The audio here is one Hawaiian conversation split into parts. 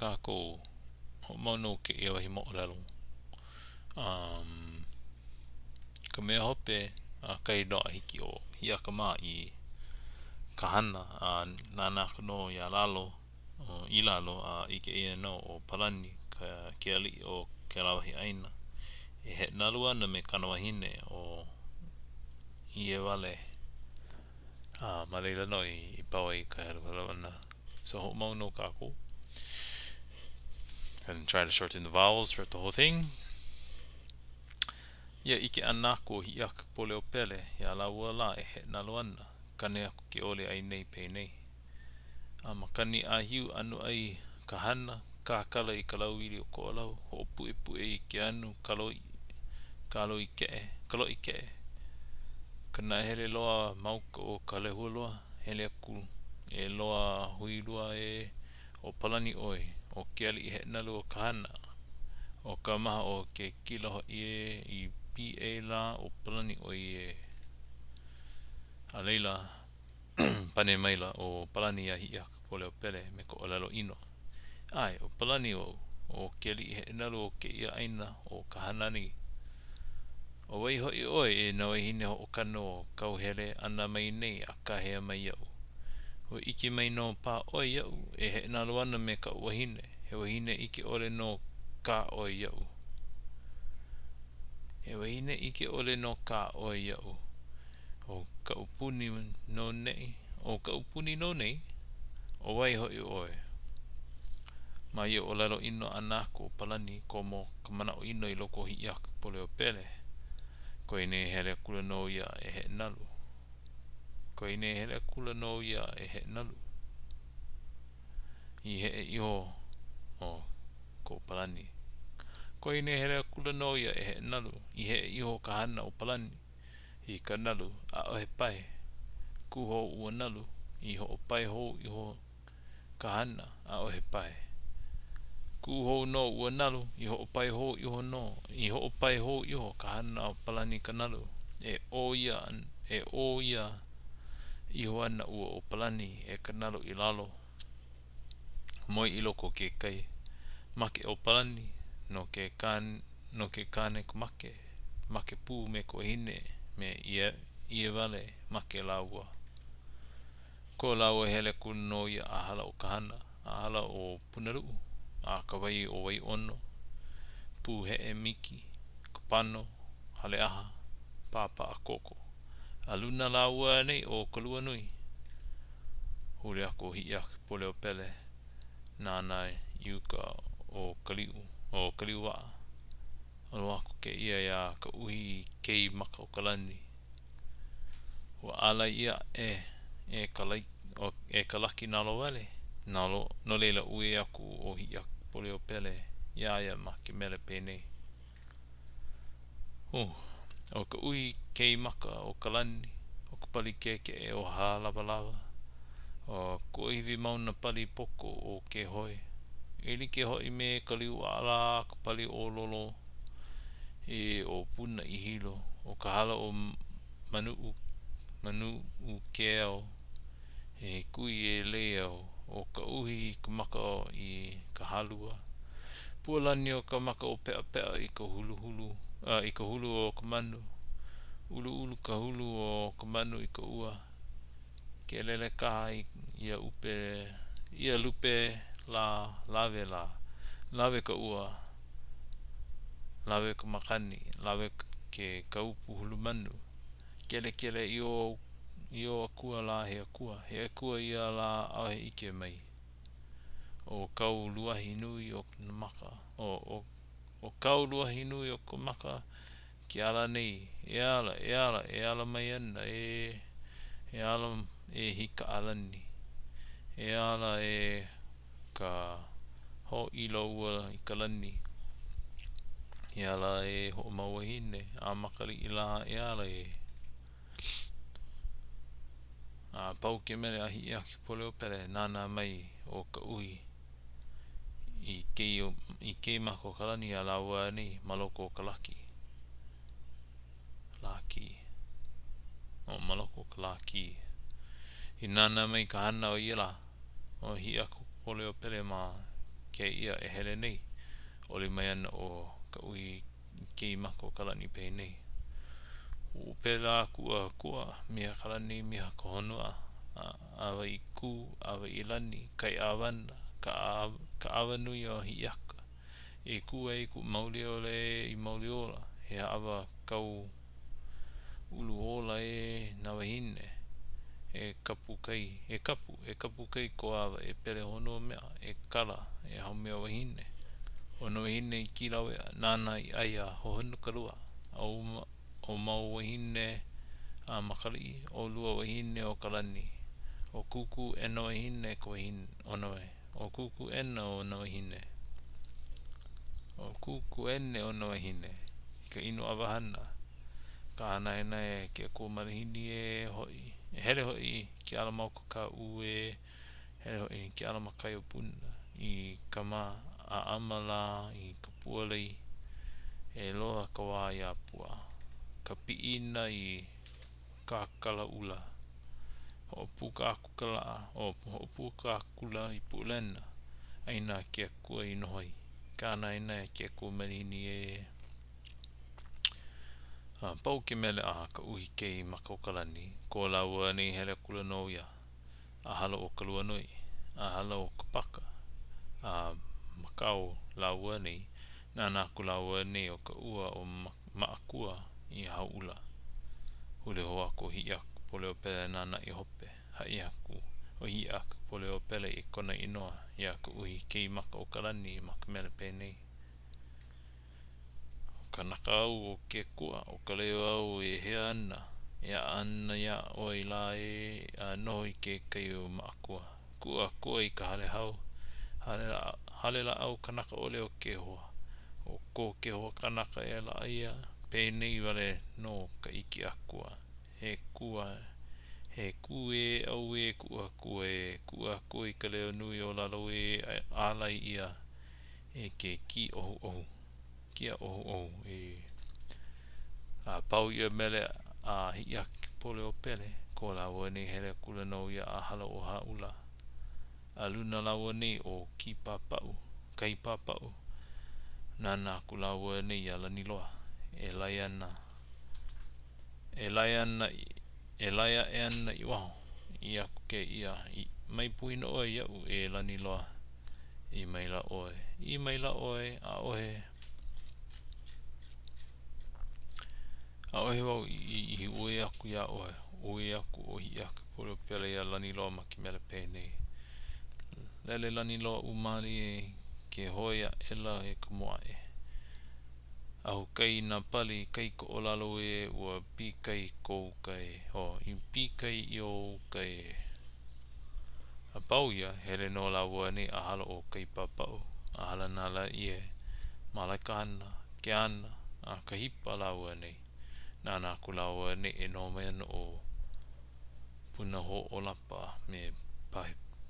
kākou. Hoʻomau nō kēia wahi moʻolelo. Um, ka mea hope, ʻakahi nō a hiki ʻo Hiʻiaka mā i Kahana a nānā aku nō iā lalo, i lalo a ʻike ʻia nō ʻo Palani, ka, ke aliʻi o kēlā wahi ʻāina. E heʻenalu ana me kāna wahine ʻo ʻIewale. A ma laila nō i pau ai ka heluhelu ʻana. So hoʻomau nō kākou. And try to shorten the vowels throughout the whole thing. Ia ʻike ʻana aku o Hiʻiakaikapoliopele iā lāua lā e heʻenalu ana, kane aku ke oli a nei penei. A makani ʻāhiu ʻanuʻai ka hana, kākala i ka lau ʻili o Koʻolau, hoʻopuʻepuʻe i ke anu kalo kalo i keʻe, kaloʻi keʻe, ka nahele loa mauka o Kalehualoa, hele aku e loa huilua ē, ʻo Palani ʻoe, ʻo ke aliʻi heʻenalu o Kahana, ʻo ka maha o ke kila hoʻi ē i pīʻei lā ʻo Palani ʻoe ē. A laila, pane maila ʻo Palani iā Hiʻiakaikapoliopele me ka ʻōlelo ʻino, ʻAe, ʻo Palani wau, ʻo ke aliʻi heʻenalu o kēia ʻāina ʻo Kahana nei. ʻO wai hoʻi ʻoe e na wahine hoʻokano o kāu hele ʻana mai nei a kāhea mai iaʻu? Ua ʻike mai nō paha ʻoe iaʻu e heʻenalu ana me kaʻu wahine, he wahine ʻike ʻole nō kā ʻoe iaʻu. He wahine ʻike ʻole nō kā ʻoe iaʻu. ʻO kaʻu puni nō nei, ʻo kaʻu puni nō nei, ʻo wai hoʻi ʻoe? Ma ia ʻōlelo ʻino ʻana aku o Palani, komo ka manaʻo ʻino i loko o Hiʻiakaikapoliopele. Koe nei hele akula nō ia e heʻenalu. Koe nei hele akula nō ia e heʻenalu. I heʻe iho ʻo ko Palani. Koe nei hele akula nō ia e heʻenalu. I heʻe iho ka hana o Palani. I ka nalu, ʻaʻohe pae. Kū hou ua nalu, i hoʻopae hou iho ka hana, ʻaʻohe pae. Kū hou nō ua nalu, i hoʻopae hou iho nō, i hoʻopae hou iho ka hana o Palani ka nalu. E ʻō ia, e ʻō ʻia iho ana ua ʻo Palani e ka nalu i lalo. Moe i loko o ke kai. Make ʻo Palani no ke kāne, no ke kāne ka make. Make pū me ka wahine me ʻIewale, make lāua. Ko lāua hele aku nō ia a hala ʻo Kahana, a hala ʻo Punaluʻu, a ka wai o Waiʻono, Pūheʻe Miki, Kopano, Haleʻaha, Pāpaʻakoko. A luna lāua nei o Kaluanui. Huli aku ʻo Hiʻiakaikapoliopele, nānā i uka o Kaliʻu, o Kaliuwaʻa. Aloha aku kēia iā ka uhi kei maka o ka lani. Ua ālai ʻia aʻe e ka e ka laki nalowale. Nalo, no laila uē aku ʻo Hiʻiakaikapoliopele iā ia ma ke mele penei. Uh, ʻo ka uhi kei maka o ka lani, ʻo ka pali kekeʻe o Hālawalawa, ʻo kuahiwi mauna pali poko o Kehoe, e like hoʻi me ka liu ʻaʻala a ka pali ʻōlolo ē o Puna i Hilo, ʻo ka hala o Manuʻu, Manuʻukeao, He kui e lei au, ʻo ka uhi i ka maka i ka hālua. Pualani o ka maka o Peʻapeʻa i ka huluhulu, a i ka hulu o ka manu. ʻUluʻulu ka hulu o ka manu i ka ua. Ke lele kaha i ia upe, ia lupe lā, lawe lā. Lawe ka ua, lawe ka makani, lawe ke kaupu hulu manu. Kelekele i o i o akua lā he akua, he akua ia lā ʻaʻohe ʻike mai. ʻO kau luahi nui o ka maka, ʻo, ʻo, ʻo kau luahi nui o ka maka ke ala nei, e ala, e ala, e ala mai ana, e, e ala e Hikaʻalani, e ala e ka hōʻilo ua i ka lani. E ala e hoʻomauwahine, a Makaliʻi lā e ala e. A pau ke mele a Hiʻiakaikapoliopele, nānā mai ʻo ka uhi i kei, i kei maka o ka lani iā lāua nei ma loko o ka laki. Lākī. O, ma loko o ka lākī. I nānā mai ka hana o ia lā, ʻo Hiʻiakaikapoliopele ma. kēia e hele nei. ʻOli mai ana ʻo Kaʻuhikemakaokalani penei. Hoʻopele aku akua, miha ka lani, miha ka honua, ʻawa i kū, ʻawa i lani, kai ʻāwana, ka ka ʻawa nui o Hiʻiaka. E kū ai kuʻu mauli ola ē i mauli ola, he ʻawa kau ulu ola ē nā wāhine. E kapu kai, e kapu, e kapu kai ko ʻawa e pele honua mea, e kala, e haumia wahine. ʻO nā wāhine i Kīlauea, nāna i ʻai a hohonu ka lua. ʻO mau wāhine a Makaliʻi, ʻolua wāhine o ka lani. ʻO Kūkū ʻena wahine ka wahine, o nā ʻO Kūkū ʻena o nā wāhine. ʻO Kūkū ʻene o nā wāhine. I ka inu ʻawa hana. Ka hānaenae e ke akua malihini e hoʻi. E hele hoʻi ke ala ma o Kaʻū e hele hoʻi ke ala ma kai o Puna. I ka ma ʻaʻama lā i ka pua lei. E loa ka wā iā Pua. Ka piʻina i Kākalaʻula. Hoʻopuka aku ka lā, o hoʻopuka akula i Puʻulena. ʻĀina a ke akua i noho ai. Ka hānaenae e ke akua malihini e. A pau ke mele a Kaʻuhikemakaokalani, ko lāua nei hele akula nō ia a hala ʻo Kaluanui, a hala ʻo Kapaka, a makau lāua nei, nānā aku lāua nei ʻo ka ua o Maʻakua i Hauʻula. Huli hou aku ʻo Hiʻiakaikapoliopele nānā i hope, haʻi aku ʻo Hiʻiakaikapoliopele i kona inoa iā Kaʻuhikemakaokalani ma ka mele penei. ʻO kanaka au o ke akua, ʻo ka leo au e hea ana, e aʻa ana iā ʻoe lā ē, a noho i ke kai o Maʻakua. Kuʻu akua i ka hale hau, hale, hale lāʻau kanaka ʻole o Kehoa. ʻO ko Kehoa kanaka e laʻa ia, penei wale nō ka ʻike akua. He kua, he kūʻē au e kuʻu akua ē, kuʻu akua i ka leo nui o lalo ē, ālai ʻia e ke kīʻohuʻohu, kiaʻohuʻohu e. A pau ia mele a Hiʻiakaikapoliopele, ko lāua nei hele akula nō ia a hala ʻo Hāʻula. A luna lāua nei o Kīpāpaʻu, Kaipāpaʻu, nānā aku lāua nei iā Laniloa, e lae ana, e lae ana, e lae aʻe ana i waho. ʻĪ aku kēia, Mai poina ʻoe iaʻu, e Laniloa. ʻĪ maila ʻoe, ʻī maila ʻoe, ʻAʻohe, ʻaʻohe wau i, i uē aku iā ʻoe. Uē aku ʻo Hiʻiakaikapoliopele iā Laniloa ma ke mele penei. Lele Laniloa ʻūmālie ke hoe aʻela e ka Moaʻe. Ahu kai nā pali kai Koʻolalo ē ua pīkai kou uka ē. Oh, i pīkai i o uka ē. A pau ia, hele nō lāua nei a hala ʻo Kaipāpaʻu, a hala nā lāʻie, Malaekahana, Keana, a Kahipa lāua nei. Nānā aku lāua nei e noho mai ana ʻo Punahōʻōlapa me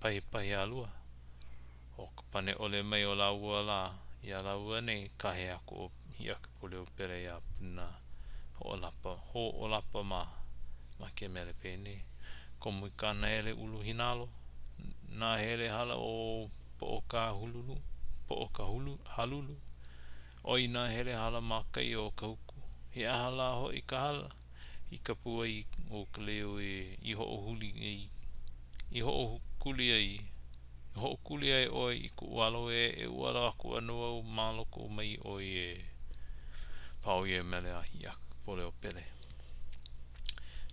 Pahipahiālua. ʻO ka pane ʻole mai o lāua lā iā lāua nei, kāhea aku ʻo Hiʻiakaikapoliopele iā Puna hoʻolapa, hōʻōlapa mā ma ke mele penei. Komo i ka naele ulu hīnalo, nahele hala o Poʻokāhululu, Poʻokahulu, halulu, ʻoi nahele hala ma kai o Kahuku. He aha lā hoʻi ka hala i kapu ai o ka leo e i hoʻohuli ai, i hoʻokuli ai I hoʻokuli ai ʻoe i kuʻu alo ē, e ʻuala aku ana au ma loko mai ʻoe ē. Pau ia mele a Hiʻiakaikapoliopele.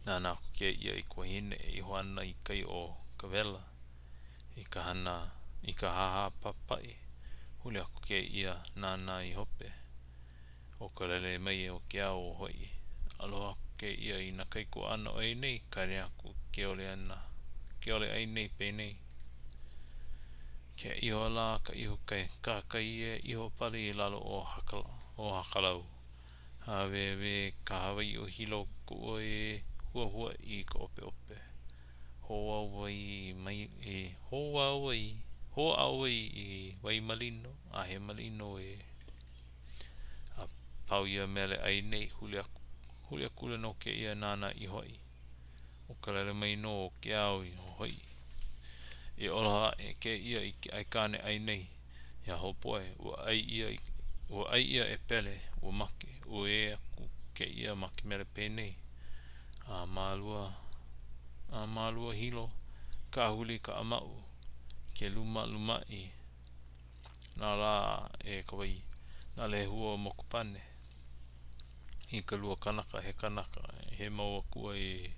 Nānā aku kēia i ka wahine e iho ana i kai o Kawela i ka hana i ka hāhā papaʻi. Huli aku kēia nānā i hope. ʻO ka lele mai o ke ao o hoʻi. Aloha aku kēia i nā kaikuaʻana o ʻai nei, kāne aku ke ole ana, ke ole ʻai nei penei. Ke iho la ka ihu kai kākai e iho pali i lalo o Hakala, o Hakalau. Hāwēwē ka Hawaiʻi o Hilo kuʻu e huahuaʻi i ka ʻopeʻope. Hōʻau ai mai e hōʻau ai hōʻau ai i wai malino a he malino e. A pau ia mele ʻai nei, huli aku, huli akula nō kēia nānā i hoʻi. ʻO ka lele mai nō o ke ao i hoʻi. E aloha aʻe kēia i ke aikāne ʻai nei. Iā hope, ua ʻai ʻia, ua ʻai ʻia e Pele, ua make. Uē aku kēia ma ke mele penei, A Mālua, a Mālua Hilo, kāhuli ka ʻamaʻu, ke lumalumaʻi nā lā e ka wai, nā lehua mokupane. I ka lua kanaka, he kanaka, he mau akua ē.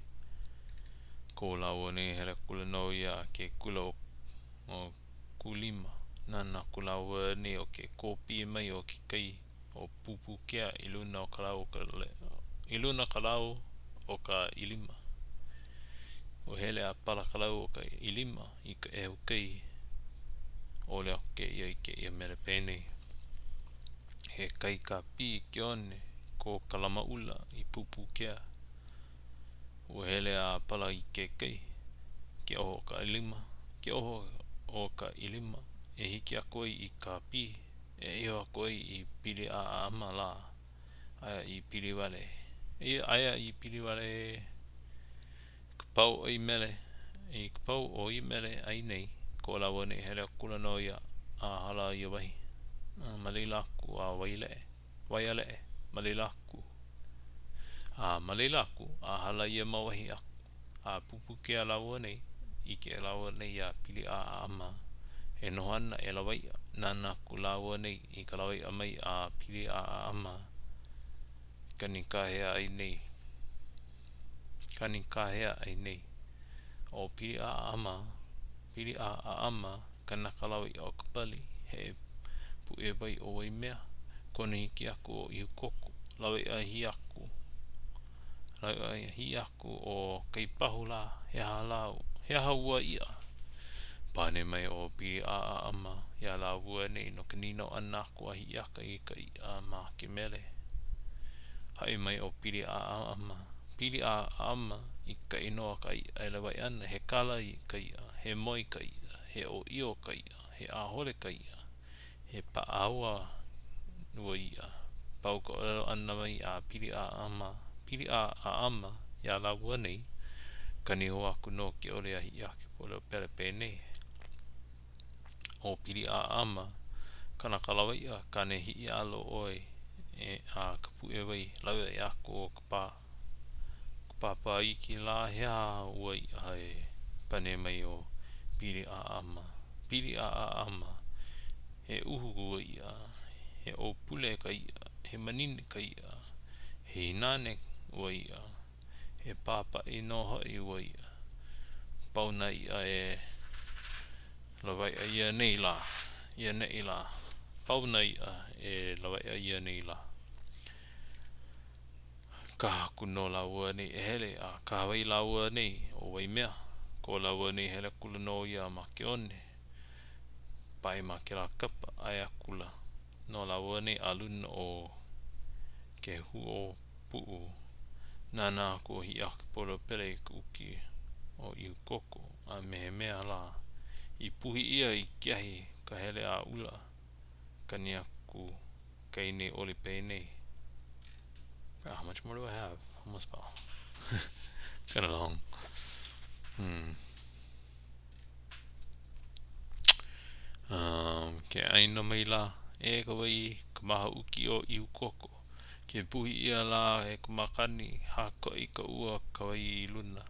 Ko lāua nei hele akula nō ia a ke kula o Kūlima. Nānā aku lāua nei ʻo ke kōpī mai o ke kai o Pūpūkea i luna o ka lau o ka i luna ka lau o ka ʻilima. Ua hele a pala ka lau o ka ʻilima i ka ʻehu kai. ʻOle aku kēia i kēia mele penei. He kai kāpī ke one ko Kalamaʻula i Pūpūkea. Ua hele a pala i ke kai, ke oho o ka ʻilima, ke oho o ka ʻilima e hiki aku ai i Kāpī, e iho aku ai i Piliʻaʻaʻama lā, aia i Piliwale, aia i Piliwale I ka pau o ia mele, i ka pau o ia mele ai nei, ko lāua nei hele akula nō ia a hala ia wahi. A ma laila aku a Waileʻe, Waialeʻe, ma laila aku. A ma laila aku a hala ia mau wahi aku. A Pūpūkea lāua nei, ʻike lāua nei iā Piliʻaʻaʻama e noho ana e lawaiʻa. Nānā aku lāua nei i ka lawaiʻa mai a Piliʻaʻaʻama. Kani kāhea ai nei. Kani kāhea ai nei. ʻO Piliʻaʻaʻama, Piliʻaʻaʻama, kanaka lawaiʻa o ka pali, heʻe puʻe wai o Waimea, konohiki aku o ʻIhukoko, lawaiʻa hi aku, lawaiʻa hi aku ʻo Kaipahu lā, he aha lā, he aha ua iʻa? Pane mai ʻo Piliʻaʻaʻama iā lāua nei no ka nīnau ʻana aku a Hiʻiaka i ka iʻa ma ke mele. Haʻi mai ʻo Piliʻaʻaʻama, Piliʻaʻaʻama i ka inoa o ka iʻa e lawaiʻa ana, he kala ka iʻa, he moi ka iʻa, he ʻōʻio ka iʻa, he ʻāhole ka iʻa, he paʻaua ua iʻa. Pau ka ʻōlelo ʻana mai a Piliʻaʻaʻama, Piliʻaʻaʻama iā lāua nei, kani hou aku nō ke oli a Hiʻiakaikapoliopele penei. ʻO Piliʻaʻaʻama, kanaka lawaiʻa, kāne hiʻi alo ʻoe e a ka puʻe wai, lawe aku o ka pā ka pāpā iki lā he aha ua iʻa e pane mai ʻo Piliʻaʻama. Piliʻaʻaʻama, he uhu ua iʻa, he ʻōpule ka iʻa, he manini ka iʻa, he hīnane ua iʻa, He pāpaʻi nō hoʻi ua iʻa. Pau nā iʻa e lawaiʻa ʻia nei lā, ia neʻi lā. Pau nā iʻa e lawaiʻa ʻia nei lā. Kaha aku nō lāua nei e hele a kahawai lāua nei ʻo Waimea. Ko lāua nei hele akula nō ia ma ke one. Pae ma kēlā kapa, ʻae akula nō lāua nei a luna o Kehuopuʻu. Nānā aku ʻo Hiʻiakaikapoliopele i ka uki o ʻIhukoko, a me he mea lā, i puhi ʻia i ke ahi ka hele a ʻula, kani aku kai nei oli penei. How much more do I have? Almost pau. It's kind of long. Hmm. Um, ke ʻāina mai lā, e ka wai, ka maha uki o ʻIhukoko. Ke puhi ʻia lā e ka makani, hākoʻi ka ua ka wai i luna.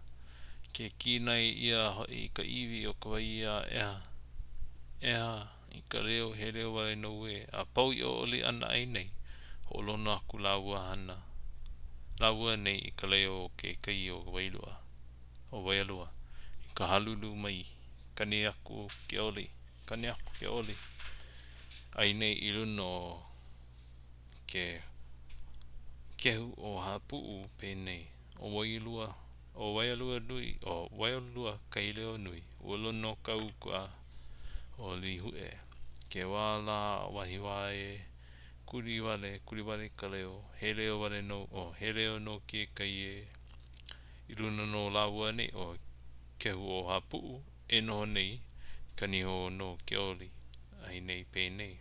Ke kinai ʻia hoʻi ka iwi o ka wai a ʻeha, ʻeha i ka leo, he leo wale nō ē. A pau ia oli ʻana ai nei, hoʻolono aku lāua hana, lāua nei i ka leo o ke kai o Wailua. o Waialua i ka halulu mai, kani aku ke oli, kani aku ke oli ai nei i luna o ke kehu o Hāpuʻu penei, ʻO Wailua, ʻo Waialua nui, ʻo Waialua kai leo nui, ua lono ka uka o Līhuʻe, ke wā lā wahi wā e kuli wale, kuli wale ka leo, he leo wale nō, oh, he leo nō ke kai e. I luna nō lāua nei ʻo Kehu-o-Hāpuʻu e noho nei, kani hou nō ke oli ai nei penei.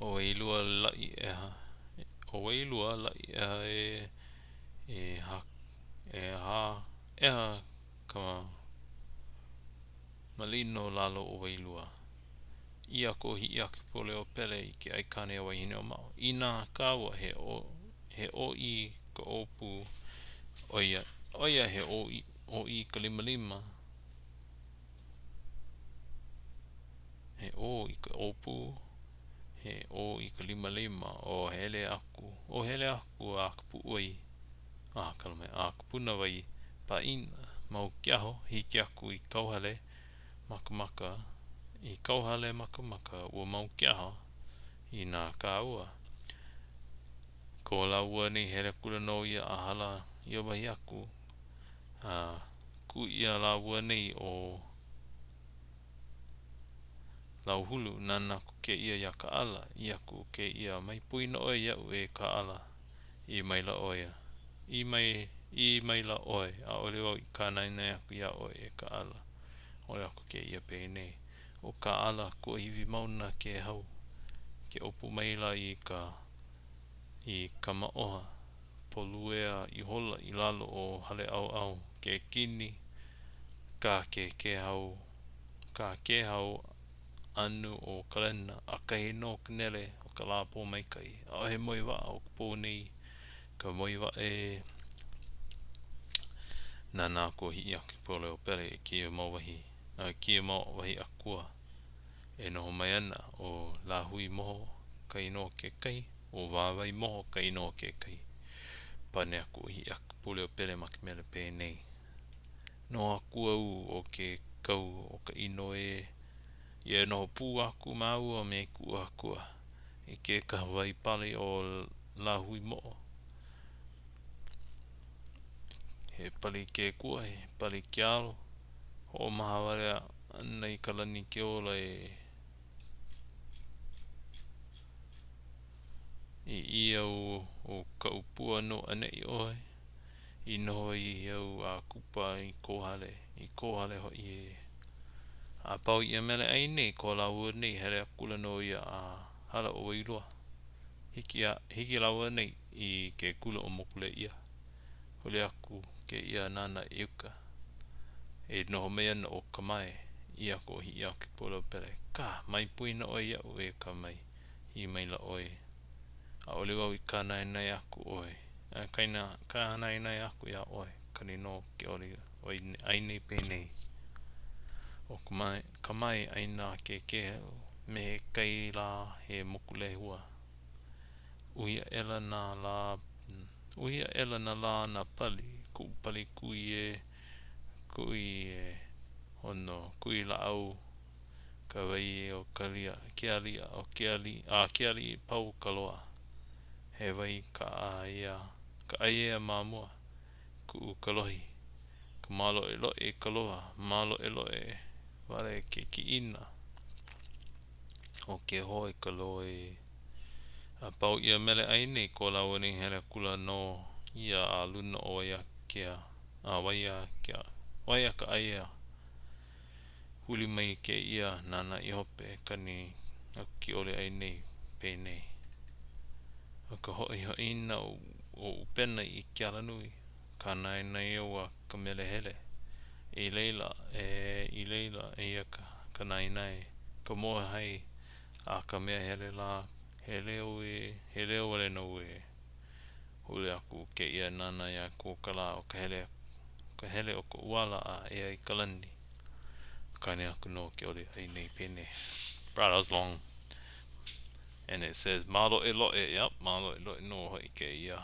ʻO Wailua laʻi ʻeha, ʻo Wailua laʻi ʻeha e, e ha, e hā, ʻeha ka malino lalo o Wailua. ʻĪ aku ʻo Hiʻiakaikapoliopele i ke aikāne iā Wahineʻōmaʻo, Inā kāua he he ʻōʻī ka ʻōpū, ʻo ia, ʻo ia he ʻōʻī ka limalima, he ʻō i ka ʻōpū, he ʻō i ka limalima, o hele aku, o hele aku a ka puʻuwai, a kala mai, a ka punawai, pāʻina, mau ke aho, hiki aku i kauhale, makamaka, i kauhale makamaka, ua mau ke aho i nā kāua. Ko lāua nei hele akula nō ia a hala ia wahi aku, a kū iā lāua nei ʻo Lauhulu, nānā aku kēia iā Kaʻala, ʻī aku kēia, Mai poina ʻoe iaʻu e Kaʻala, ʻī maila ʻo ia. ʻĪ mai, ʻī maila ʻoe, ʻAʻole wau i kānaenae aku iā ʻoe e Kaʻala. ʻŌlelo aku kēia penei, ʻO Kaʻala kuahiwi mauna Kēhau, ke ʻopu maila i ka i Kamaʻoha, poluea ihola i lalo o Haleʻauʻau ke kini, kā ke Kēhau, kā Kēhau anu o Kalena, ʻakahi nō ka nele o ka lā pōmaikaʻi. ʻAʻohe moe waʻa o ka pō nei, ka moe waʻa e nānā aku ʻo Hiʻiakaikapoliopele i kēia mau wahi, a i kēia mau wahi akua e noho mai ana ʻo Lāhui Moho ka inoa kekahi, ʻo Wāwae Moho ka inoa kekahi. Pane aku ʻo Hiʻiakaikapoliopele ma ka mele penei, Noho aku au o ke kau o ka ʻino ē, Ia noho pū aku māua me kuʻu akua i ke kahawai pali o Lāhuimoʻo. He pali ke kua, he pali ke alo, hoʻomaha wale ana i ka lani ke ola ē. I ʻī au ʻo kaʻu pua no ʻaneʻi ʻoe i noho ai au a kupa i kō hale, i kō hale hoʻi ē. A pau ia mele ʻai nei, ko lāua nei hele akula nō ia a hala ʻo Wailua. Hiki a, hiki lāua nei i ke kula o Mokulēʻia. Huli aku kēia nānā i uka. E noho mai ana ʻo Kamae. ʻĪ aku ʻo Hiʻiakaikapoliopele, Kā! Mai poina ʻoe iaʻu e Kamae. ʻĪ maila ʻoe, ʻAʻole wau i kānaenae aku ʻoe, a kaina, kānaenae aku iā ʻoe, kani nō ke oli ʻai nei penei. ʻO Kamae, Kamae ʻāina a ke kēhau, me he kai lā he moku lehua. Uhi aʻela nā lā, uhi aʻela nā lā nā pali, kuʻu pali kui e, kui e, ono, kui lāʻau, Ka wai o ka lia, ke alia, o ke ali, a ke aliʻi pau ka loa. He wai ka ʻaea, ka ʻaiea ma mua, kuʻu kalohi, ka māloʻeloʻe i ka loa, māloʻeloʻe wale ke kiʻina o ke hoa i ka loa ē. A pau ia mele ʻai nei ko lāua nei hele akula nō ia a luna o Waiākea, a Waiākea, Waiakaʻaia. Huli mai kēia nānā i hope, kani aku ke oli ʻai nei, penei. ʻO ka hoʻihoʻina o ʻUpena i ke alanui, kānaenae au a ka mele hele. I laila, e, i laila, eia ka, ka naenae, ka mōhai a ka mea hele lā, he leo e, he leo wale nō e. Huli aku kēia nānā iā Kōkala o ka hele, ka hele o ka ʻuala a ea i ka lani. Kani aku nō ke oli ʻai nei penei. Bro, that was long. And it says māloʻeloʻe. Yep, māloʻeloʻe nō hoʻi kēia.